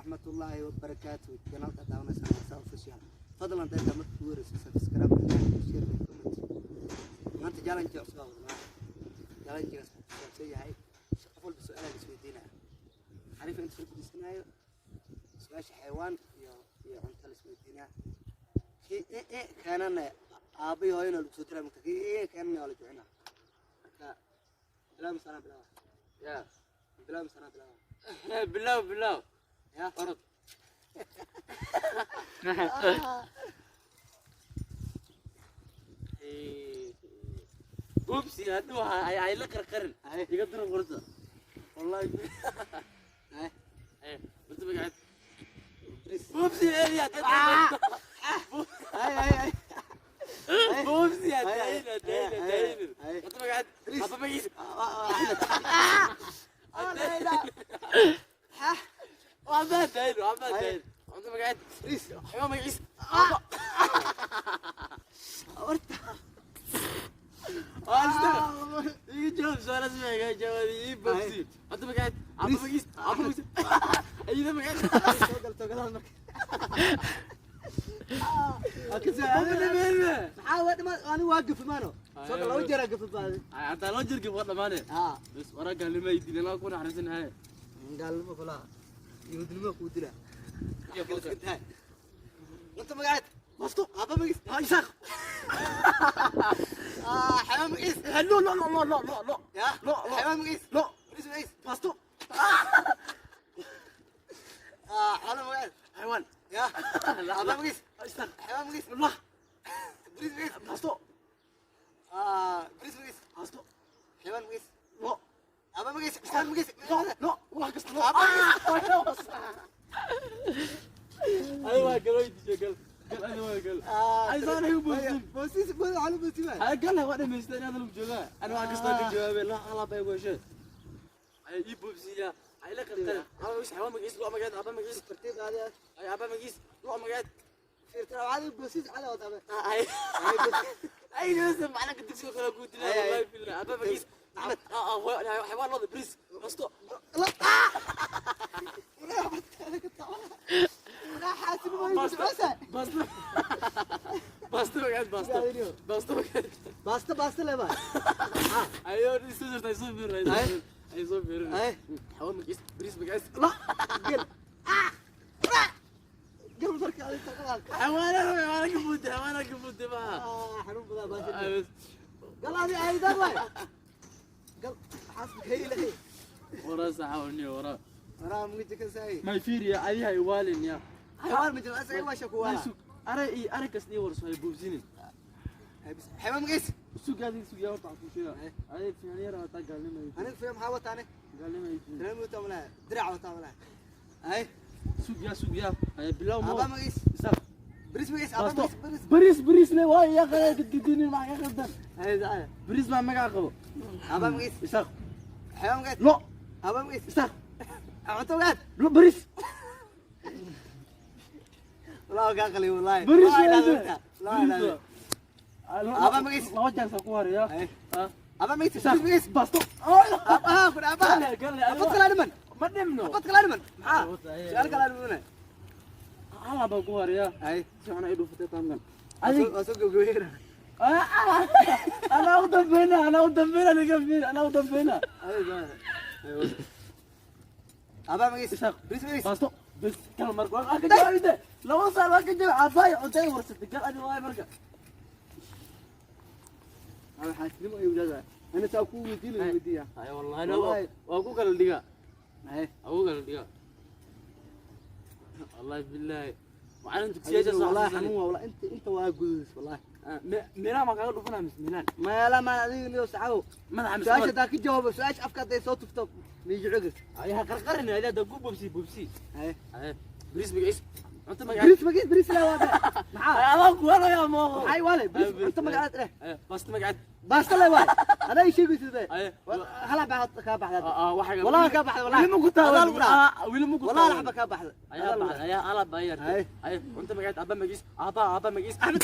Waraxmatullaahi wabarakaatu. Channelka daawanaysan waa Saa Official. Fadlan dadka marka ugu horeysa subscribe, like, share and comment. Maanta challenge cusub aa wadnaa. Challenge-gaas wuxuu ku saabsan yahay qof walba su-aalaha la isweydiinaya. Xariifa inta soo fadhiisanayo, su-aasha xayawaan iyo cunto la isweydiinaa. Kii e keenana aabbahi hooyana lagu soo diraa marka kii e keenana waa la jucinaa. Marka bilaab misanaa bilaaba? Ya. Bilaab misanaa bilaaba? Bilow, bilow. Ya. Orod. Bubsi hadduu ay la qarqarin. Ay. Iga diro qorta. Wallahi. Ay. Eh, horta magaceed. Bris. Bubsi eeya. Ay ay ay. Bubsi Ay, ay, adayna adayna ay, adayna. ay. Horta magaceed. Bris. Haba magaciisa. Ah, la ilaha. Waxba adayna, waxba Ay. adayna. Horta magaceed. Bris. Xayawaan magaciisa. Horta. Waa istaga. Iga jawaab su'aalahaas ma iga jawaab ii bubsi. Horta magaceed. Haba Bris. magaciisa. Haba magaciisa. Ayida magaceed. Soo gal togadaal marka. Maxaa waa dhama ani waa gafi maano. Soo gal laba jeer aa gafi baaday. Hataa loo jirka waa dhamaane. Ah. Bas waraa gaalnimo ay dileen ku naxariisanahay. Gaalnimo kula. Yahuudnimo kuu dila. Cunto magaceed. Basto. Aabba magaciis. Ha Isaaq. Ah, xayawaan magaciis. Lo lo lo lo lo lo lo. Ya. Lo, lo. Xayawaan magaciis. Lo. Bris magaciis. Basto. Ah, xoolo magaceed. Xayawaan. Ya. Aabba magaciis. Isaaq. Xayawaan magaciis. Lo. Bris magaciis. Basto. Ah, bris magaciis. Basto. Xayawaan magaciis. Lo. Aabba magaciis. Xayawaan magaciis. Lo lo wax kasta lo. Aabba magaciis. Ay waa gal way dishay gal. Gal ana waa gal. Ah, Ay saan ay u boobsin. Boobsiis, boobsiis, waxaa lagu boobsiin waay. Ay gal waa dhamaystay inaad lagu joogaa. Ana wax kasta ka jawaabay la alaab ay gooshay. Ay ii boobsiya. Ay la qarqarin. Aabba magaciis xayawaan magaciis lo magaciis aabba magaciis. Tartiib aadi ah. Ay aabba magaciis lo magaciis. Fiirtira, waxaa lagu boobsiis cala wada. Ay ay nasa macna dugsiga kala ku dilaa Ay, ay. wallahi billah aabba magaciis. Axmed. Ah xayawaan loda bris basto. La. Waraa bartaada ka tacala. Waraa xaasib ma igu Basta. socosaa. Basto. Basto magaciis basto. Basto magaciis. Basta basta le baa. Ayo isu jirta isu fiirin. Ay. Ay soo fiirin. Ay. Xayawaan magaciis bris magaciis. La. Gel. Ah. Gel marka aad taqaan. Xayawaanada xayawaana ka buude xayawaana ka buude ma. Ah, xanuun badan baa. Gal adi aydan waay. Gal xaasib kay. Waraa saxawni waraa. Waraa mugi ka saay. Ma fiiriya adiga ay waalin ya. Xayawaan ma jiro asaga waa shaku waa. Sug aray i aray kas ii warso ay buubsinin. Xayawaan magaciis. Sug adiga sug yaa horta ku sheega. Adiga fiican yar wataa gaalnimo. Aniga filim maxaa wataane? Gaalnimo. Filim wataa malaha. Dirac wataa malaha. Ay. Sug yaa sug yaa. Ay bilow mo. Aabba magaciis. Isaaq. Bris magaciis aabba Basto. magaciis bris. Bariis bariis le waa yaa qalay gadgadinin ma ka qaldan. Ay ay. Bariis baa magaca qabo. Aabba magaciis. Isaaq. Xayawaan magaciis. Lo. Aabba magaciis. Isaaq. Cunto magaciis. Lo bariis. Walaahi kaa qalay wallaahi. Bariis Waa waa ilaa Laa ilaa. Aabba magaciis. Laba jeer ku hariya. Ay. Ah. Aabba magaciis. Isaaq. Bris magaciis. Basto. Aabbaha ku aabbaha. Gale gale. Abad kala dhiman. Ma dhimno. Abad kala dhiman. Maxaa? Su'aal kala dhiman. Hala baan ku hariya. Ay. Si fiican ay dhufatay taamkan. Adiga waa soo gabagabeynaa. Anaa u dambayna, anaa u dambayna, ninka fiir, anaa u dambayna. Aabba magaciis. Isaaq. Bris magaciis. Baasto. Bas kal marka waa ka jawaabide. Laba saar waa ka jawaab. Aabbahay cuntay warsatay. Gal ani waay marka. Aa xaasidnimo ay wadaada. Ana saa ku weydiin weydiiya. Ay wallahi waa ku kala dhigaa. Ay. Waa ku kala dhigaa. Wallahi billahi. Macallin dugsiyaasha soo Wallahi xasuusanay. xanuun waa wallahi inta waa guduus wallahi. Milaan ma kaga dhufanaa mise Milaan? Ma la ma adiga liyo saxaw. Madaxa mise Su'aasha daa ka jawaabo su'aasha afka haday soo tufto miijo cugis. Ay ha qarqarin adaa da ku bobsi bobsi. Ay. Ay bris magaciis. Cunto magaciis. Bris magaciis bris la waa. Maxaa? Ay adaa ku walayaa mooqo. Maxay wale bris cunto magacaad leh. Ay basta magacaad. Basta la waa. Adaa ii sheegaysid be. Ay Hala baa ka baxda. ah waxa Wallahi ka baxda wallahi. Weli ma ku taawan. Weli ma ku Wallahi laxba ka baxda. Ayaa baxda ayaa alaab baa yartay. Ay. Ay cunto magaciis aabba magaciis aabba aabba magaciis. Axmed.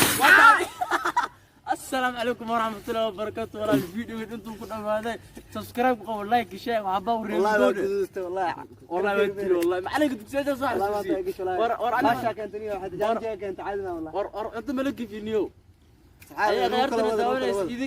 Waa Assalaamu calaykum waraxmatullahi wabarakaatu. Walaal, video intuu ku dhamaaday. Subscribe qabo, like, share, waxba u Wallahi waa reebdoone. guduustay wallahi. Wallahi waa tiri, wallahi macalinka dugsiyada soo Wallahi waa xasuusiyey. tahay wallahi. War war Maasha keentay, waxaad challenge keentay caadi ma wallahi. War war, cunto mala gifiniyo. Saxaabi, ayaa lagu kala khiyaartana wada, lagu kala daawanaysa. wada. Idin.